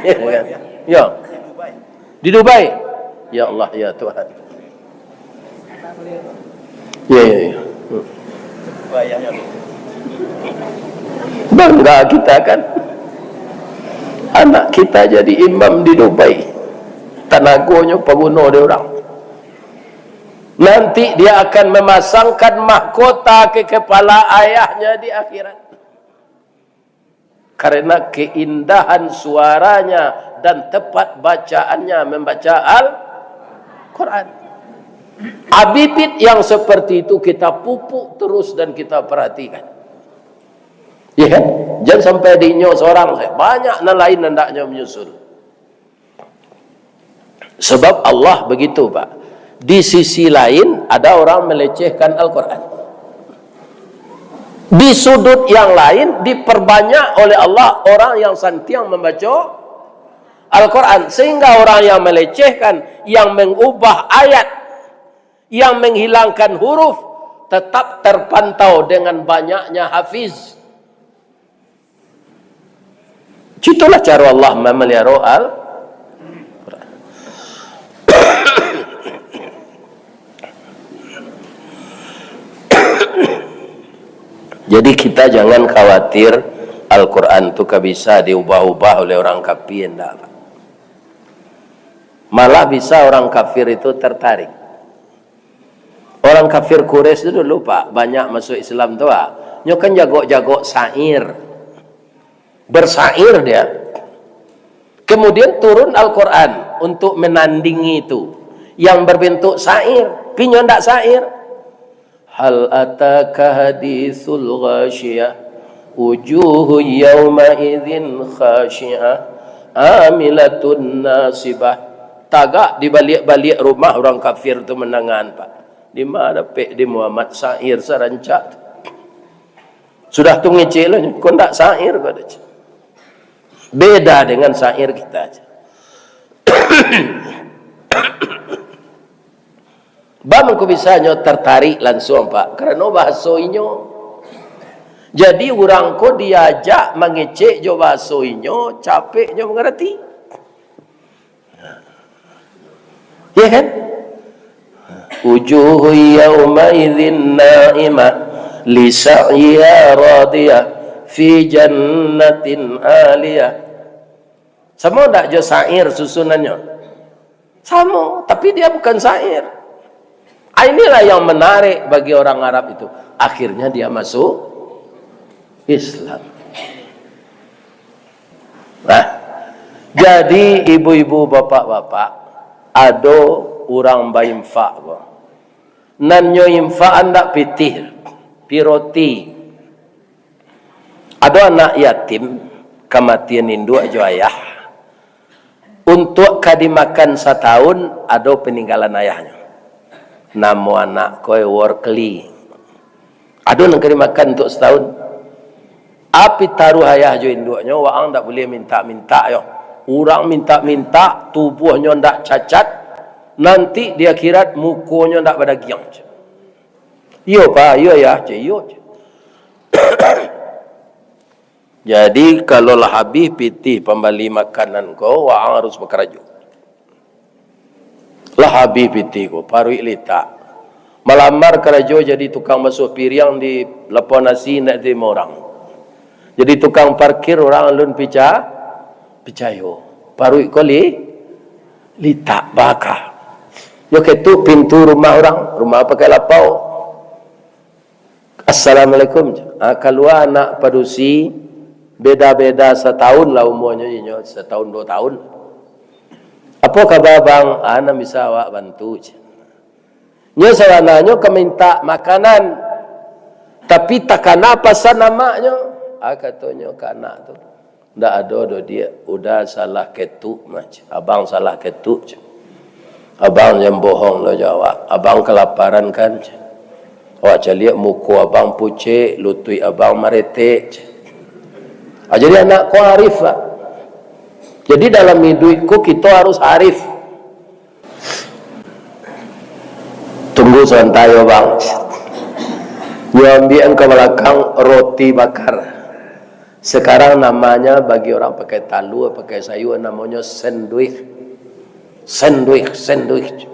Ya kan? Ya. Di Dubai. Ya Allah, ya Tuhan. Ya, ya, ya. Bangga kita kan. Anak kita jadi imam di Dubai. Tanagonyo paguno dek urang. Nanti dia akan memasangkan mahkota ke kepala ayahnya di akhirat. Karena keindahan suaranya dan tepat bacaannya membaca Al-Quran. Bibit yang seperti itu kita pupuk terus dan kita perhatikan. Ya kan? Jangan sampai dinyo seorang saja. Banyak nan lain hendaknya menyusul. Sebab Allah begitu, Pak. Di sisi lain, ada orang melecehkan Al-Quran. Di sudut yang lain, diperbanyak oleh Allah orang yang santiang membaca Al-Quran. Sehingga orang yang melecehkan, yang mengubah ayat, yang menghilangkan huruf, tetap terpantau dengan banyaknya hafiz. Itulah cara Allah memelihara Al-Quran. Jadi kita jangan khawatir Al-Quran tu ka bisa diubah-ubah oleh orang kafir, ndak. Malah bisa orang kafir itu tertarik. Orang kafir Quraisy tu dulu, Pak, banyak masuk Islam tu, Pak. Nyo kan jagok-jagok syair. Bersyair dia. Kemudian turun Al-Quran untuk menandingi itu. Yang berbentuk syair. Tapi nyo ndak syair. Hal ataka hadisul ghasyiyah. Wujuhu yauma'idzin khasyiah. Amilatun nasibah. Tagak di baliak-baliak rumah urang kafir tu mandangaan, Pak. Di ma dapek di Muhammad syair sarancak tu? Sudah tu ngecek lah, "Ko ndak syair ko," dah. Beda dengan syair kita aja. Baa mangko bisa nyo tertarik langsung, Pak? Karano bahaso inyo. Jadi, urang ko diajak mangecek jo bahaso inyo, capek nyo mangarati. Ya kan? Wujuhu yauma'idzin na'imah, li sa'yiha radiyah, fi jannatin 'aliyah. Samo ndak jo syair susunannyo? Samo, tapi dia bukan syair. Ah, inilah yang menarik bagi orang Arab itu. Akhirnya dia masuk Islam. Nah, jadi ibu-ibu, bapak-bapak, ado urang bainfak ko. Nan nyo infak andak pitih, pi roti. Ado anak yatim, kamatian induak jo ayah. Untuak ka dimakan satahun, ado paninggalan ayahnyo. Namo anak ko Workli. Ado nan ka dimakan untuak satahun. Api taruih ayah jo induaknyo, waang ndak buliah mintak-mintak yo. Urang mintak-mintak, tubuahnyo ndak cacat, nanti di akhirat mukonyo ndak badagiang. Iyo, Pak, iyo, Yah, ceh, iyo, ceh. Jadi, kalau lah habih pitih pambali makanan ko, waang harus bakarajo. Lah habih pitih ko, paruik litak. Malamar karajo jadi tukang basuah piriang di lapau nasi, indak diterimo urang. Jadi tukang parkir, urang alun pica-, picayo. Paruik ko li-, litak baka. Yo ketuk pintu rumah urang, rumah pakai lapau. "Assalamualaikum." Ah, kalua anak padusi, beda-beda satahun lah umuanyo, inyo satahun duo tahun. "Apo kaba, Bang?" "Ah, nan bisa awak bantu," ceh. Nyo sabananyo ka mintak makanan, tapi takana pasan amaknyo. Ah, katonyo ka anak tu. "Ndak ado doh, Diak. Uda salah ketuk mah, ceh. Abang salah ketuk, ceh. Abang jan bohong lo jo awak. Abang kalaparan kan, ceh. Awak caliak muko abang pucek, lutuik abang maretek, ceh." Ah, jadi anak ko arif lah. Jadi dalam iduik ko kito harus arif. "Tunggu sabanta yo, Bang." Nyo ambiak ka balakang roti bakar. Sekarang namanya bagi orang pakai talua, pakai sayur, namonyo sandwich. Sandwich, sandwich.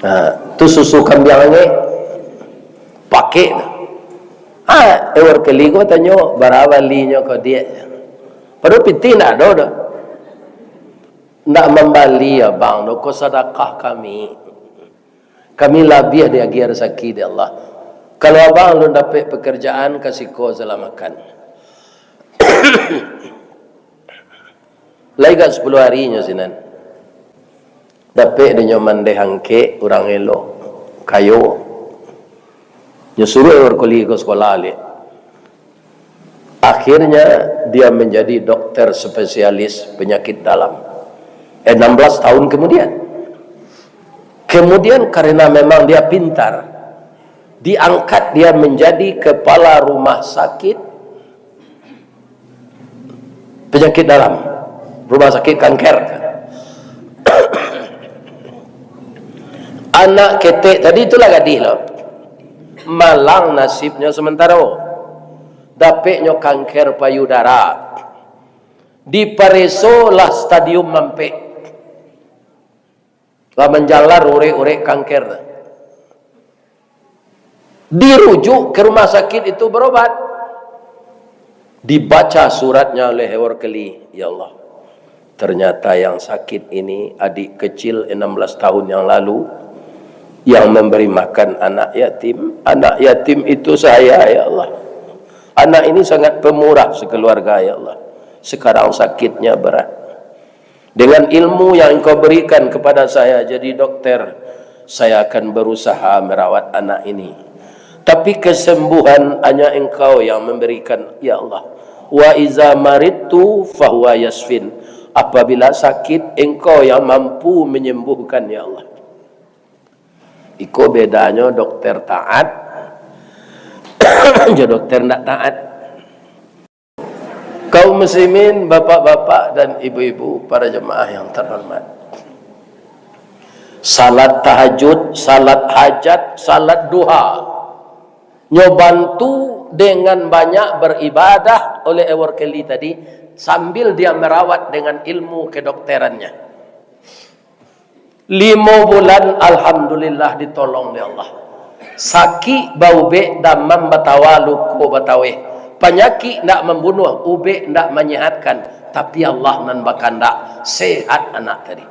Nah, tu susu kambiang angek. Pakek tu. Ah, Workli ko tanyo, "Bara balinyo ko, Diak?" Padahal pitih ndak ado doh. Ndak mambali abang doh, ko sadakah kami. Kami labiah diagiah rasaki dek Allah. Kalau abang alun dapek pekerjaan, ka siko salah makan. Lai gak sapuluah hari nyo sinan. Dapek dek nyo mandeh angkek, urang elok, kayo. Nyo suruah Ewar Koli ko sekolah liak. Akhirnya, dia menjadi dokter spesialis penyakit dalam. Enam belas tahun kemudian. Kemudian, karena memang dia pintar, diangkat dia menjadi kepala rumah sakit penyakit dalam, rumah sakit kanker. Anak ketek tadi itulah gadih lo. Malang nasibnyo sementaro. Dapeknyo kanker payudara. Dipareso lah stadium ampek. Lah manjalar urek-urek kanker tu. Dirujuk ke rumah sakit itu berobat. Dibaca suratnya oleh Ewar Keli, "Ya Allah, ternyata yang sakit ini adik kecil enam belas tahun yang lalu, yang memberi makan anak yatim. Anak yatim itu saya, ya Allah. Anak ini sangat pemurah sekeluarga, ya Allah. Sekarang sakitnya berat. Dengan ilmu yang Engkau berikan kepada saya jadi dokter, saya akan berusaha merawat anak ini. Tapi kesembuhan hanya Engkau yang memberikan, ya Allah. Wa iza maridtu fahuwa yasfin. Apabila sakit, Engkau yang mampu menyembuhkan, ya Allah." Iko bedanyo dokter taat jo dokter ndak taat. Kaum muslimin, bapak-bapak dan ibu-ibu, para jemaah yang terhormat. Salat tahajud, salat hajat, salat duha. Nyo bantu dengan banyak beribadah oleh Ewar Keli tadi, sambil dia merawat dengan ilmu kedokterannya. Limo bulan, alhamdulillah, ditolong dek Allah. Sakik baubek, damam batawa, luko bataweh. Panyakik ndak mambunuah, ubek ndak manyehatkan, tapi Allah nan bakandak, sehat anak tadi.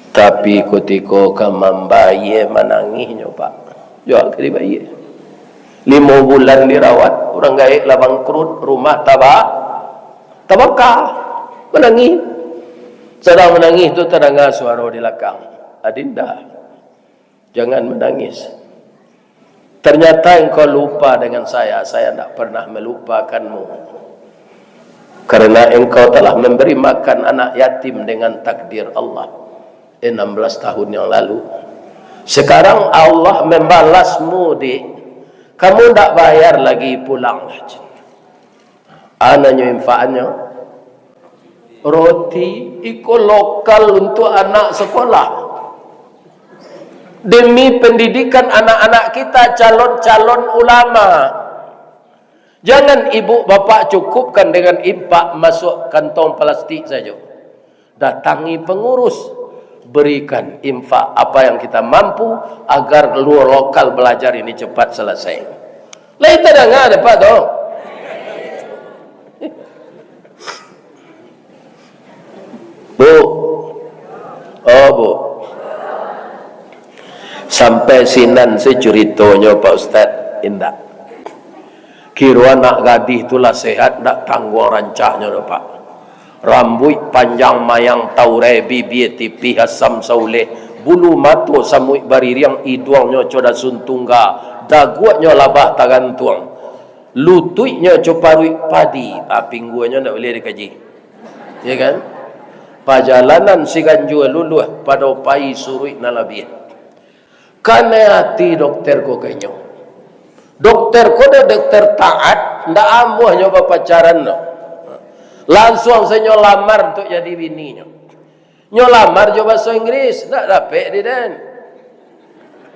Tapi kutiko ka mambayie manangihnyo, Pak. Juo ka dibayie. Limo bulan dirawat, urang gaek lah bangkrut, rumah taba-, tabaka, manangih. Sadang manangih tu tadanga suaro di lakang, "Adinda, jangan menangis. Ternyata engkau lupa dengan saya, saya ndak pernah melupakanmu. Karena engkau telah memberi makan anak yatim dengan takdir Allah enam belas tahun yang lalu. Sekarang Allah membalasmu, Dik. Kamu ndak bayar lagi pulang." Anaknyo infakannyo, roti, iko lokal untuk anak sekolah. Demi pendidikan anak-anak kita, calon-calon ulama. Jangan ibu bapak cukupkan dengan infak masuk kantong plastik saja. Datangi pengurus, berikan infak apa yang kita mampu agar luar lokal belajar ini cepat selesai. Lai tadanga dek Pak tu? Bu. Oh, Bu. Sampai sinan se curitonyo, Pak Ustaz? Indak. Kiro anak gadih tu lah sehat, ndak tangguang rancahnyo doh, Pak. Rambuik panjang mayang taurai, bibia tipih asam sauleh, bulu mato samuik baririang, iduangnyo co dasun tungga, daguaknyo labah tagantuang, lutuiknyo co paruik padi, ah, pingguangnyo ndak buliah dikaji. Ya kan? Pajalanan siganjua luluah, pado pai suruik nan labiah. Kanai ati dokter ko ka inyo. Dokter ko do dokter taat, ndak amuah nyo bapacaran no. Langsuang se nyo lamar untuak jadi bininyo. Nyo lamar jo baso Inggris, ndak dapek di den.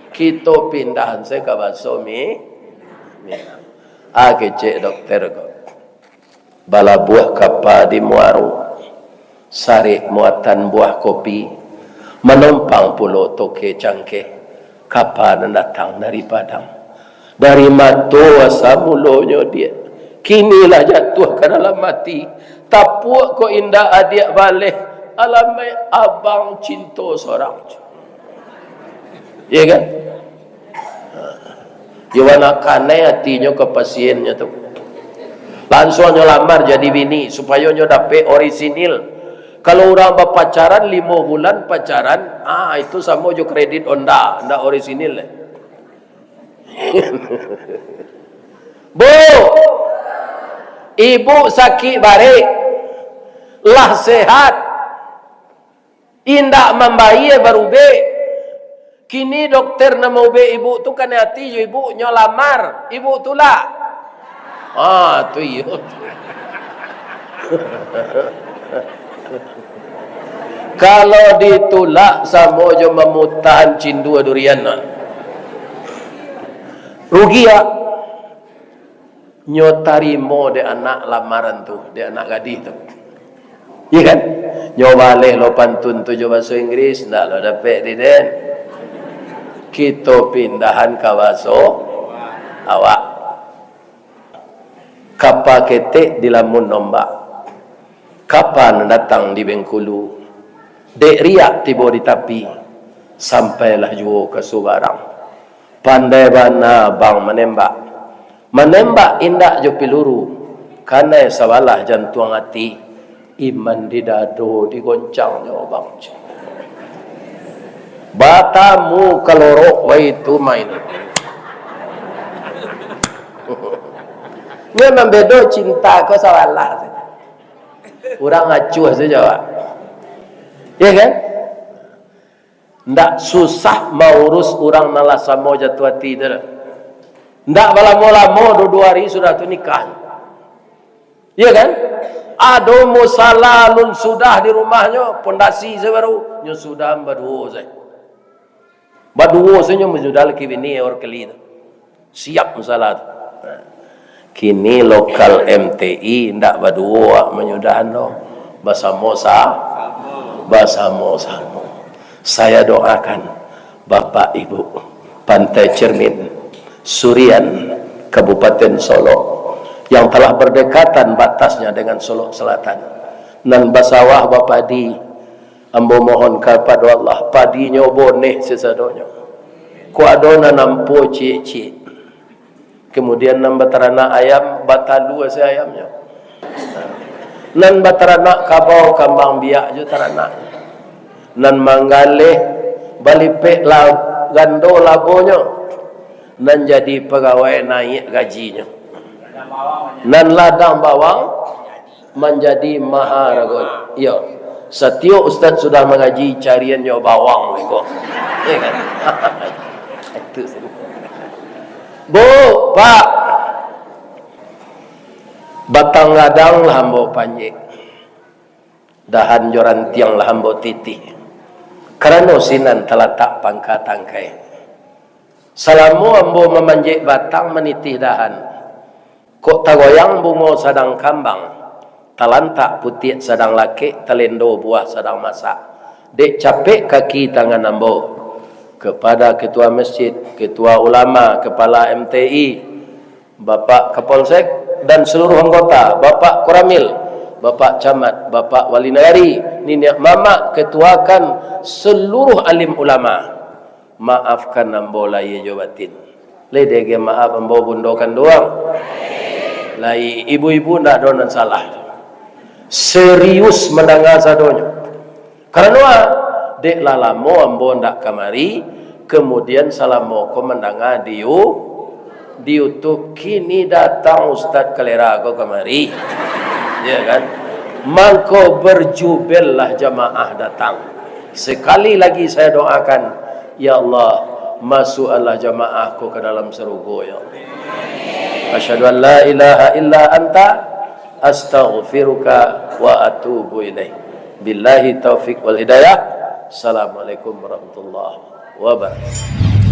Kito pindahan se ka baso Mi-, Minang. Ah, kecek dokter ko. Balabuah kapa di muaro, sarek muatan buah kopi, manompang pulo toke cangkeh, kapa nan datang dari Padang. Dari mato asa mulonyo diak, kini lah jatuah ka dalam ati, tapi Puak ko indak adiak baleh, alamaik abang cinto sorang. Iya kan? Yo bana kanai atinyo ka pasiennyo tu. Lansuang nyo lamar jadi bini, supayo nyo dapek orisinil. Kalau urang bapacaran limo bulan pacaran, ah, itu samo jo kredit Honda, ndak orisinil deh. Bu, ibu sakik barek, lah sehat, indak mambayie barubek. Kini dokter nan maubek ibu tu kanai ati jo ibu, nyo lamar, ibu tulak. Ah, tu iyo. Kalau ditulak, samo jo mamutahan cindua durian, nah. Rugi, ah. Nyo tarimo dek anak lamaran tu, dek anak gadih tu. Iya kan? Nyo baleh lo pantun tu jo baso Inggris, ndak lo dapek di den. Kito pindahan ka baso awak. Kapa ketek dilamun ombak. Kapa nan datang di Bengkulu. Dek riak tibo di tapi, sampailah juo ka subarang. Pandai bana bang manembak. Manembak indak jo piluru, kanai sabalah jantuang ati. Iman di dado digoncangnyo, bang. Batamu kalorok waitu main. Nyo mambedo cinta ko sabalah. Urang acuah sajo, Pak. Iya kan? Ndak susah maurus urang nan lah samo jatuah ati tu doh. Ndak balamo-lamo, duo-duo ari sudah tu nikah. Iya kan? Ado musala alun sudah di rumahnyo, pondasi se baru, nyo sudah baduo se. Baduo se nyo manyudah laki bini, or keli tu. Siap masalah tu. Nah, kini lokal M T I ndak baduo awak manyudahan doh. Basamo sa-, basamo-samo. Saya doakan Bapak Ibu Pantai Cermin, Surian, Kabupaten Solok, yang telah berdekatan batasnya dengan Solok Selatan, nan basawah bapadi, ambo mohon kapado Allah, padinyo boneh sisadonyo. Kok ado nan ampo ciek-ciek. Kemudian nan bataranak ayam, batalua se ayamnyo. Nan bataranak kabau, kambang biak jo taranaknyo. Nan manggaleh, balipek la-, gando labonyo. Nan jadi pagawai, naiak gajinyo. Nan ladang bawang, manjadi maharago. Iyo. Satiok ustaz sudah mangaji, cariannyo bawang iko. Iyo kan? Itu. Bu, Pak. Batang gadang lah ambo panjek. Dahan jo rantiang lah ambo titih. Karano sinan talatak pangka tangkai. Salamo ambo mamanjek batang, manitih dahan, kok tagoyang bungo sadang kambang, talantak putiak sadang lakek, talendo buah sadang masak. Dek capek kaki tangan ambo, kepada ketua masjid, ketua ulama, kepala M T I, Bapak Kapolsek, dan seluruh anggota, Bapak Koramil, Bapak Camat, Bapak Wali Nagari, niniak mamak, ketuakan seluruh alim ulama. Maafkan ambo lahia jo batin. Lai diagiah maaf ambo bundo kanduang? Lai, ibu-ibu ndak ado nan salah. Serius mandanga sadonyo. Karano, ah, dek lah lamo ambo ndak kamari, kemudian salamo ko mandanga di You-, di YouTube, kini datang Ustaz Kalera ko kamari. Ya kan? Mangko berjubellah jamaah datang. Sekali lagi saya doakan, ya Allah, masukkanlah jamaah ko ke dalam sarugo, ya Allah. Asyhadu an la ilaha illa anta, astaghfiruka wa atubu ilaik. Billahi taufik wal hidayah. Assalamualaikum warahmatullahi wabarakatuh.